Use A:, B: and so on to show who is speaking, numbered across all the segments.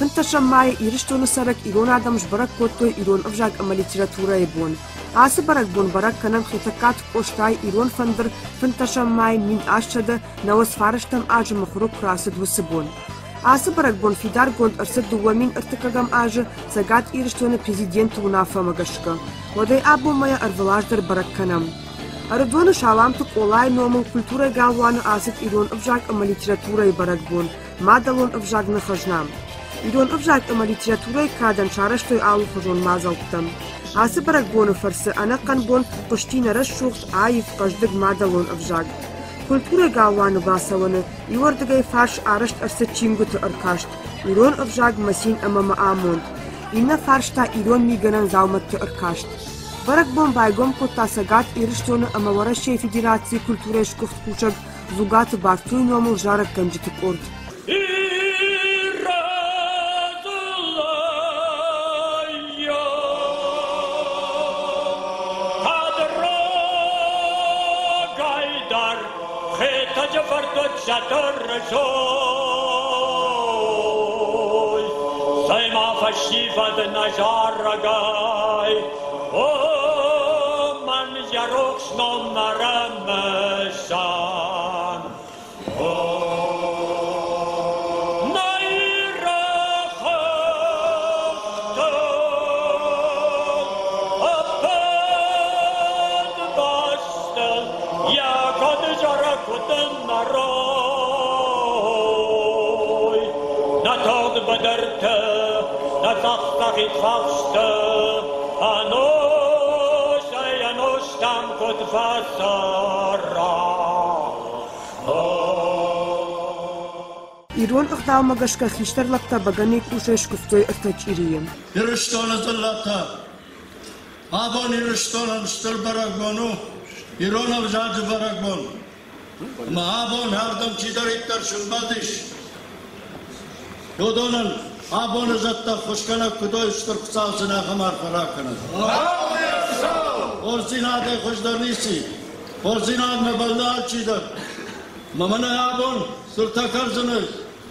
A: Фынддӕсӕм майы Ирыстоны цӕрӕг ирон адӕм сбӕрӕг кодтой ирон ӕвзаг ӕмӕ литературӕйы бон. Ацы бӕрӕгбон бӕрӕг кӕнӕм Хетӕгкаты Къостайы Ирон фӕндыр фынддӕсӕм майы 1899 азы мыхуыры куы рацыд, уыцы бон. Ацы бӕрӕгбон фидаргонд ӕрцыд 2003 азы Цӕгат Ирыстоны Президенты уынаффӕмӕ гӕсгӕ. Уӕдӕй абонмӕ йӕ ӕрвылаз дӕр бӕрӕг кӕнӕм. Ӕрыдоны Саламты Къолайы номыл культурӕйы галуаны ацыд ирон ӕвзаг ӕмӕ литературӕйы бӕрӕгбон «Мадӕлон ӕвзаг нӕ хӕзна». Ирон ӕвзаг ӕмӕ литературӕйы кадӕн сарӕзтой алыхуызон мадзӕлттӕ. Ацы бӕрӕгбоны фӕрцы ӕнӕхъӕн бон хъуысти нӕ рӕсугъд, аив, хъӕздыг мадӕлон ӕвзаг. Культурӕйы галуаны бацӕуӕны иуӕрдыгӕй фарс арӕзт ӕрцыд чингуыты ӕркаст «Ирон ӕвзаг мӕ цин ӕмӕ мӕ амонд», иннӕ фарс та ирон мигӕнӕн дзаумӕтты ӕркаст. Бӕрӕгбон байгом кодта Цӕгат Ирыстоны ӕмӕ Уӕрӕсейы Федерацийы культурӕйы сгуыхт кусӕг Дзугаты Бартуйы номыл зарӕггӕнджыты къорд.
B: Фӕсивӕд нӕ зарӕгӕй, о, мӕн йӕ рухс ном ӕрымысан. О, нӕ Иры хӕхтыл ӕппӕт бӕстыл йӕ кады зарӕг куыд нӕрой. Нӕ тагъд быдырты, нӕ цъӕх-цъӕхид фӕхсты ӕнусӕй-ӕнустӕм куыд фӕцӕра.
A: Ирон ӕгъдаумӕ гӕсгӕ хистӕр лӕгтӕ бӕгӕныйы къусӕй скуывтой ӕртӕ чъирийы.
C: Ирыстоны дзыллӕтӕ, абон Ирыстонӕн стыр бӕрӕгбон у, ирон ӕвзаджы бӕрӕгбон. Ӕмӕ абон ардӕм чидӕриддӕр сымбӕлдис, уыдонӕн абоны зӕдтӕ ӕххуысгӕнӕг куыд уой, Стыр Хуыцау сын ахӕм арфӕ ракӕнӕд. Хорздзинадӕй хуыздӕр ницы и. Хорздзинадмӕ бӕллы алчидӕр. Ӕмӕ мӕнӕ абон цыртӕ кӕрдзынӕй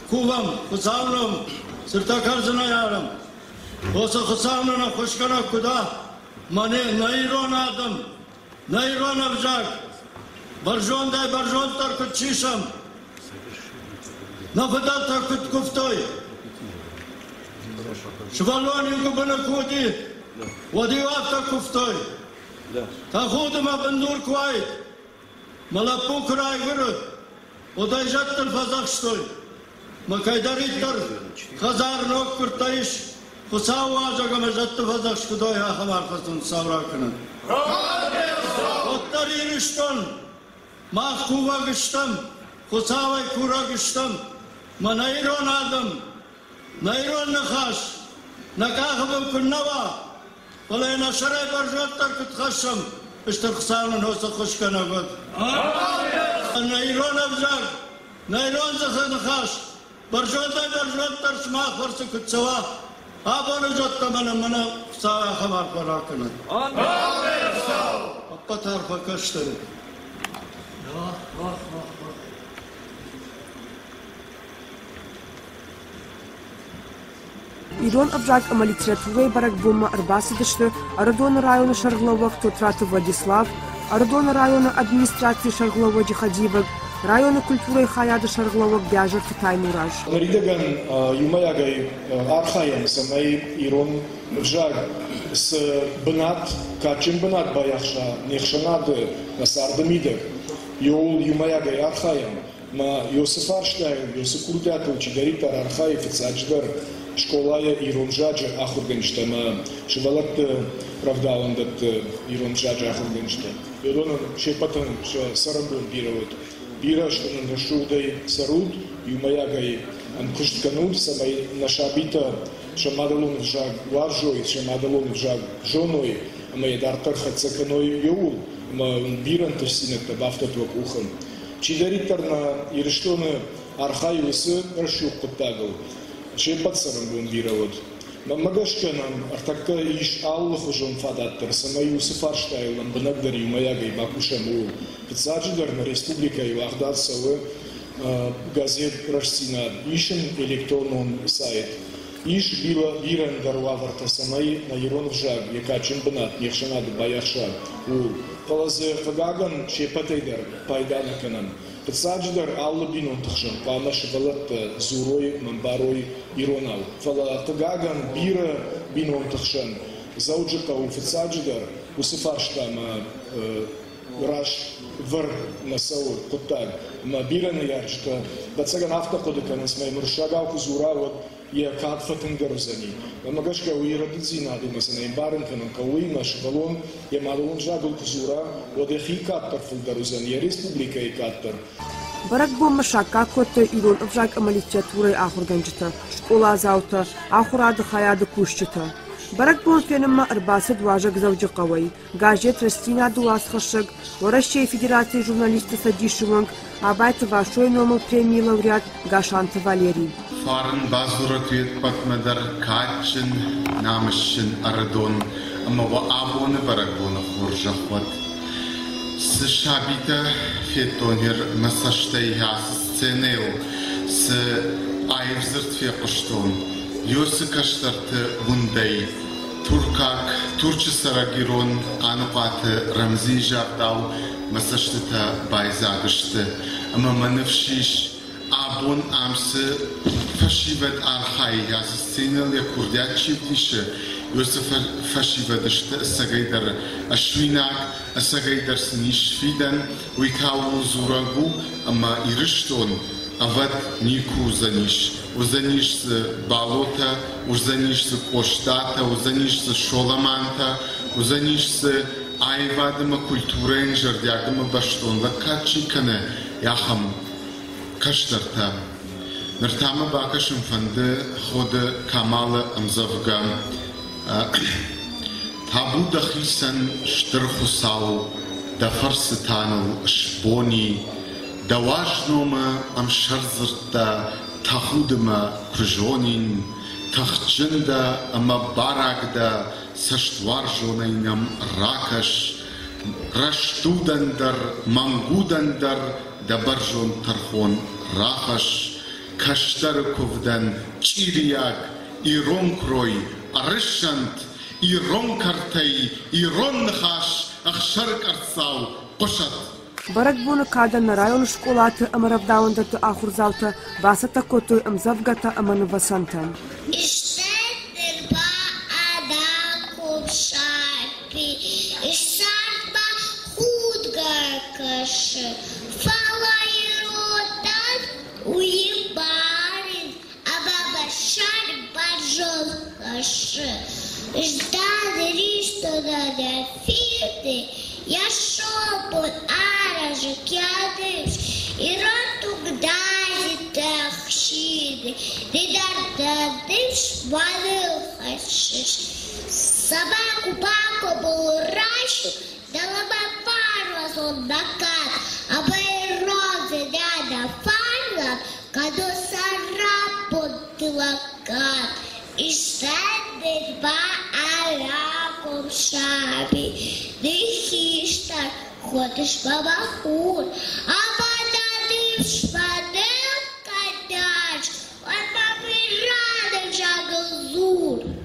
C: кувӕм, Хуыцауы ном цыртӕ кӕрдзынӕй арӕм. Оцы Хуыцау нын ӕххуысгӕнӕг куы дӕ, мӕнӕ нӕ ирон адӕм, Нӕ ирон ӕвзаг бӕрзондӕй-бӕрзонддӕр куыд сисӕм, нӕ фыдӕлтӕ куыд куывтой. Сывӕллон-иу гуыбыны куы уыди, уӕд-иу афтӕ куывтой. Тӕхуды мӕ бындур куы уаид, мӕ лӕппу куы райгуыры, уӕд ӕй зӕдтыл фӕдзӕхстой. Мӕ кӕйдӕриддӕр хӕдзар ног куырдтӕ ис, Хуыцауы уазӕг ӕмӕ зӕдты фӕдзӕхст куыд уой, ахӕм арфӕ сын Хуыцау ракӕнӕд. Уӕддӕр Ирыстон, мах кувӕг стӕм, Хуыцауӕй курӕг стӕм, мӕ нӕ ирон адӕм, нӕ ирон ныхас, нӕ къахы бын куыннӕ уа, фӕлӕ йӕ нӕ сӕрӕй бӕрзонддӕр куыд хӕссӕм, Стыр Хуыцау нын уыцы ӕххуысгӕнӕг уӕд. Нӕ ирон ӕвзаг, нӕ ирон дзыхы ныхас бӕрзондӕй-бӕрзонддӕр сымах фӕрцы куыд цӕуа, абоны зӕдтӕ мӕнӕ мӕнӕ Хуыцау ахӕм арфӕ ракӕнӕд. Ӕппӕт арфӕ кӕстӕры.
A: Ирон ӕвзаг ӕмӕ литературӕйы бӕрӕгбонмӕ ӕрбацыдысты Ӕрыдоны районы сӕргълӕууӕг Тотраты Владислав, Ӕрыдоны районы администрацийы сӕргълӕууӕджы хӕдивӕг, районы культурӕйы хайады сӕргълӕууӕг Биазырты Таймураз.
D: Ныридӕгӕн иумӕйагӕй архайӕм, цӕмӕй ирон ӕвзаг цы бынат, кадджын бынат байахса не хсӕнады, нӕ царды мидӕг, иуыл иумӕйагӕй архайӕм. Ма Иосы фарстайыл, Иосы курдиатыл чидӕриддӕр архайы, фыццаджыдӕр скъолайы ирон взаджы ахуыргӕнджытӕ ӕмӕ сывӕллӕтты рӕвдауӕндӕтты ирон взаджы ахуыргӕнджытӕ. Уыдонӕн се ппӕтӕн сӕ цӕрӕнбон бирӕ уыд. Бирӕ азты нын рӕсугъдӕй цӕрут, иумӕйагӕй ӕмкуыст кӕнут, цӕмӕй нӕ сабитӕ сӕ мадӕлон ӕвзаг уарзой, сӕ мадӕлон ӕвзаг зоной ӕмӕ йӕ дарддӕр хӕццӕ кӕной иууыл, ӕмӕ бирӕ ӕнтыстдзинӕдтӕ бафтӕд уӕ къухы. Чидӕриддӕр нӕ Ирыстоны архайы уыцы рӕсугъд хъуыддагыл, се ппӕт цӕрӕнбон бирӕ уӕд. Мӕнмӕ гӕсгӕ нӕм ӕртӕккӕ ис алыхуызон фадат дӕр, цӕмӕй уыцы фарстайыл лӕмбынӕгдӕр иумӕйагӕй бакусӕм, ууыл. Фыццаджыдӕр нӕ республикӕйы уагъдад цӕуы газет «Рӕстдзинад», ис ын электронон сайт. Ис бирӕ, бирӕ ӕндӕр уавӕртӕ, цӕмӕй нӕ ирон ӕвзаг йӕ кадджын бынат не хсӕнады байахса, ууыл. Фӕлӕ дзы, хъыгагӕн, се ппӕтӕй дӕр пайда нӕ кӕнӕм. Фыццаджыдӕр, алы бинонты хсӕн хъуамӕ сывӕллӕттӕ дзурой ӕмӕ ӕмбарой иронау. Фӕлӕ, хъыгагӕн, бирӕ бинонты хсӕн Дзӕуджыхъӕуы фыццаджыдӕр уыцы фарстамӕ раст вӕрд нӕ цӕуы хъуыддаг. Ӕмӕ бирӕ ныййарджытӕ, ӕвӕццӕгӕн, афтӕ хъуыды кӕнынц, мӕ уырыссагау куы дзура, уӕд йӕ кад фӕтынгдӕр уыдзӕни. Мӕнмӕ гӕсгӕ уый рӕдыддзинад у ӕмӕ сын ӕй ӕмбарын кӕнын хъӕуы, уыимӕ сывӕллон йӕ мадӕлон ӕвзагыл куы дзура, уӕд йӕхи кад дӕр фылдӕр уыдзӕн, йӕ республикӕйы кад дӕр.
A: Бӕрӕгбонмӕ саккаг кодтой ирон ӕвзаг ӕмӕ литературӕйы ахуыргӕнджытӕ, скъоладзаутӕ, ахуырады хайады кусджытӕ. Бӕрӕгбон фенынмӕ ӕрбацыд уазӕг Дзӕуджыхъӕуӕй, газет «Рӕстдзинад-ы уацхӕссӕг, Уӕрӕсейы Федерацийы журналистты цӕдисы уӕнг Абайты Васойы номыл премийы лауреат Гасанты Валерий.
E: Фарн бадзурӕт уе ппӕтмӕ дӕр кадджын, намысджын Ӕрыдон ӕмӕ уӕ абоны бӕрӕгбоны хорзӕх уӕд. Цы сабитӕ федтон ныр мӕ цӕстӕй ацы сценӕйыл, цы аив дзырд фехъуыстон, Ёсы кӕстӕрты уындӕй туркаг, Турчы цӕрӕг ирон Хъаныхъуаты Рӕмзийы загъдау мӕ цӕстытӕ байдзаг сты, ӕмӕ мӕ ныфс ис, абон ам цы фӕсивӕд архайы, ацы сценӕйыл йӕ курдиат чи вдисы, уыцы фӕсивӕд сты ӕцӕгӕйдӕр ӕсуинаг, ӕцӕгӕйдӕр сын ис фидӕн, уый та ууыл дзурӕг у, ӕмӕ Ирыстон ӕвӕд никуы уыдзӕнис. Уыдзӕнис дзы Балотӕ, уыдзӕнис дзы Къостатӕ, уыдзӕнис дзы Соламантӕ, уыдзӕнис дзы аивад ӕмӕ культурӕйӕн зӕрдиаг ӕмӕ бӕстон лӕггад чи кӕны, ахӕм кӕстӕртӕ. Ныр та мӕ бакӕсын фӕнды Ходы Камалы ӕмдзӕвгӕ Табу дӕхицӕн, Стыр Хуыцау, дӕ фӕрцы та ныл сбон и, Дӕ уаз номы ӕмсӕрдзырдтӕ тӕхуды мӕ куы зонин, Тыхджын дӕ ӕмӕ бараг дӕ, цӕстуарзонӕй нӕм ракӕс, Рӕстудӕн дӕр, мӕнгудӕн дӕр дӕ бӕрзонд тӕрхон рахӕсс, Кӕстӕры куывдӕн чъирийаг ирон куырой ӕрыссӕнт, Ирон кӕртӕй ирон ныхас ӕхсӕрыкъӕрццау хъуысӕд.
A: Бӕрӕгбоны кадӕн нӕ районы скъолаты ӕмӕ рӕвдауӕндӕтты ахуырдзаутӕ бацӕттӕ кодтой ӕмдзӕвгӕтӕ ӕмӕ нывӕцӕнтӕ.
F: Ссардта худгӕ кӕсы, фӕлӕ ирон уый барин ӕмӕ бӕссар бӕрзонд хӕссы. Ждали фирты, я шепот аражы кядыш, ирон тугдази тӕхсиды, Дидардадыш валыл хӕссыс. Собаку пако был ращу, дала парвазон накат, а розы дяда фарла, каду сарапотылакат. Исцедба араком шаби, дихиштар, ходиш бабахур, а пададиш падел кадач,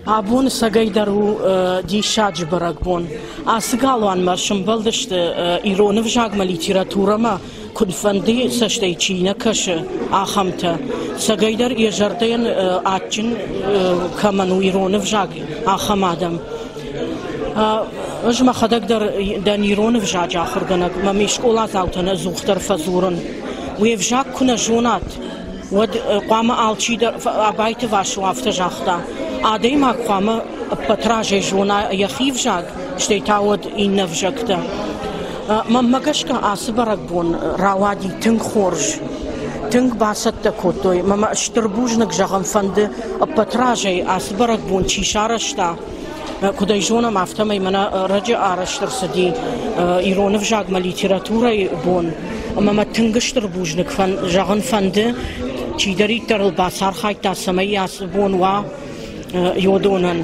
G: Абон ӕцӕгӕйдӕр у диссаджы бӕрӕгбон. Ацы галуанмӕ сӕмбӕлдысты ирон ӕвзагмӕ, литературӕмӕ куыдфӕнды цӕстӕй чи нӕ кӕсы, ахӕмтӕ. Ӕцӕгӕйдӕр йӕ зӕрдӕйӕн адджын кӕмӕн у ирон ӕвзаг, ахӕм адӕм. Ӕз мӕхӕдӕг дӕр дӕн ирон ӕвзаджы ахуыргӕнӕг, мӕ ме скъоладзаутӕн ӕдзухдӕр фӕдзурын. Уе взаг куы нӕ зонат, уӕд хъуамӕ алчидӕр, Абайты Васо афтӕ загъта, адӕймаг хъуамӕ ӕппӕт разӕй зона йӕхи взаг, стӕй та уӕд иннӕ взӕгтӕ. Мӕнмӕ гӕсгӕ ацы бӕрӕгбон рауади тынг хорз. Тынг бацӕттӕ кодтой. Мӕ стыр бузныг зӕгъын фӕнды ӕппӕт разӕй ацы бӕрӕгбон чи сарӕзта, Куыд ӕй зонӕм, афтӕмӕй мӕнӕ ӕрӕджы арӕзт ӕрцыди ирон ӕвзагмӕ литературӕйы бон ӕмӕ мӕ тынг стыр бузныг зӕгъын фӕнды, чидӕриддӕр ыл бацархайдта, цӕмӕй ацы бон уа йодонӕн.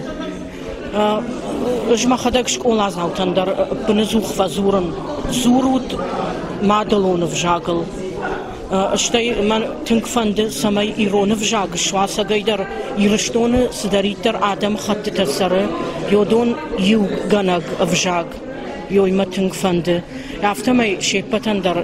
G: Ӕз мӕхӕдӕг скъоладзаутӕн дӕр ӕппыныдзух фӕдзурын, дзурут мадӕлон ӕвзагыл. Стӕй мӕн тынг фӕнды, цӕмӕй ирон ӕвзаг суа ӕцӕгӕйдӕр Ирыстоны цыдӕриддӕр адӕмыхӕттытӕ цӕры, уыдон иугӕнӕг ӕвзаг. Ёй мӕ тынг фӕнды. Афтӕмӕй се ппӕтӕн дӕр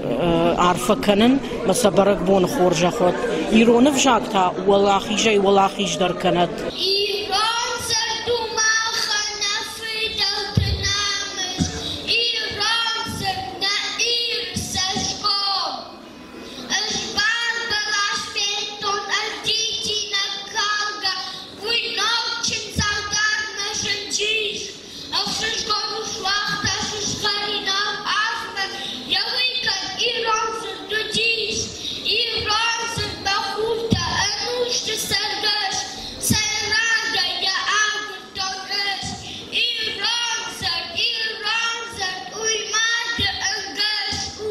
G: арфӕ кӕнын мӕ сӕ бӕрӕгбоны хорзӕх уӕд. Ирон ӕвзаг та уӕлахизӕй уӕлахиздӕр кӕнӕд.
F: Ирон дзырд у махӕн нӕ фыдӕлты намыс, Ирон дзырд нӕ Иры цӕсгом. Ӕз бӕлас федтон ӕрдидинӕг калгӕ, Уый ног чындзау дӕр нӕ зындис. Ӕхсызгон суагъта сызгъӕринау арвмӕ, Йӕ уый кӕд ирон дзырд уыдис, Ирон дзырд мӕ хуртӕ ӕнусты цӕргӕс, Сӕйрагӕй йӕ агуырдтон ӕз. Ирон дзырд, ирон дзырд, уый мады ӕнгӕс у,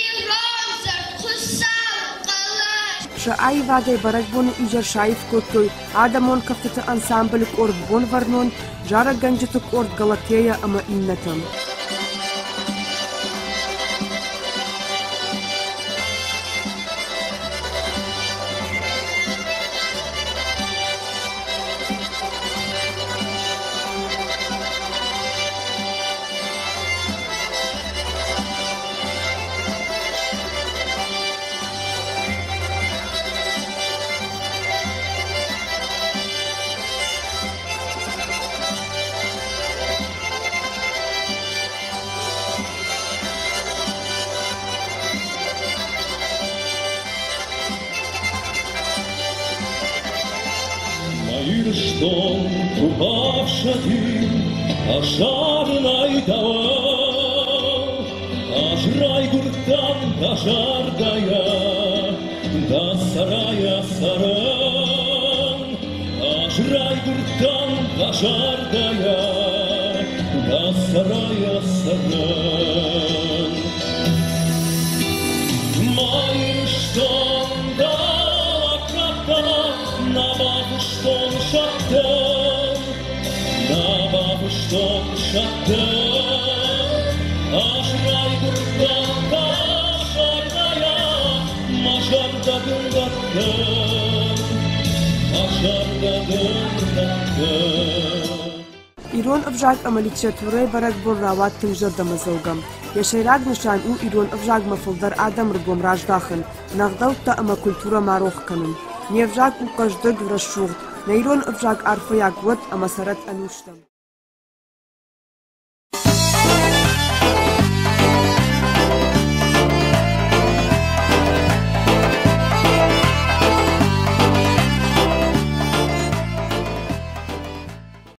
F: Ирон дзырд Хуыцауы хъӕлӕс.
A: Сӕ аивадӕй бӕрӕгбоны изӕр саив кодтой адӕмон кӕфтыты ансамблы къорд Бонвӕрнон, зарӕггӕнджыты къорд Галатея ӕмӕ иннӕтӕ.
B: Ирыстон куы бафсӕдин, ӕз дӕуау, Ӕз райгуырдтӕн дӕ зӕрдӕйӕ, дӕ сӕрайӕ сӕрӕн. Ӕз райгуырдтӕн дӕ зӕрдӕйӕ, дӕ сӕрайӕ сӕрӕн. Мӕ Ирыстон дӕ лӕггӕдтӕ нӕ бафыстон сӕттын, нӕ бафыстон сӕттын. Ӕз райгуырдтӕн дӕ зӕрдӕйӕ, мӕ зӕрдӕ дын дӕттын, мӕ зӕрдӕ дын дӕттын.
A: Ирон ӕвзаг ӕмӕ литературӕйы бӕрӕгбон рауад тынг зӕрдӕмӕдзӕугӕ. Йӕ сӕйраг нысан у ирон ӕвзагмӕ фылдӕр адӕмы ргом раздахын, нӕ ӕгъдӕуттӕ ӕмӕ культурӕ ма рох кӕнын. Не взаг у хъӕздыг, рӕсугъд. Нӕ ирон ӕвзаг арфӕйаг уӕд ӕмӕ цӕрӕд ӕнустӕм.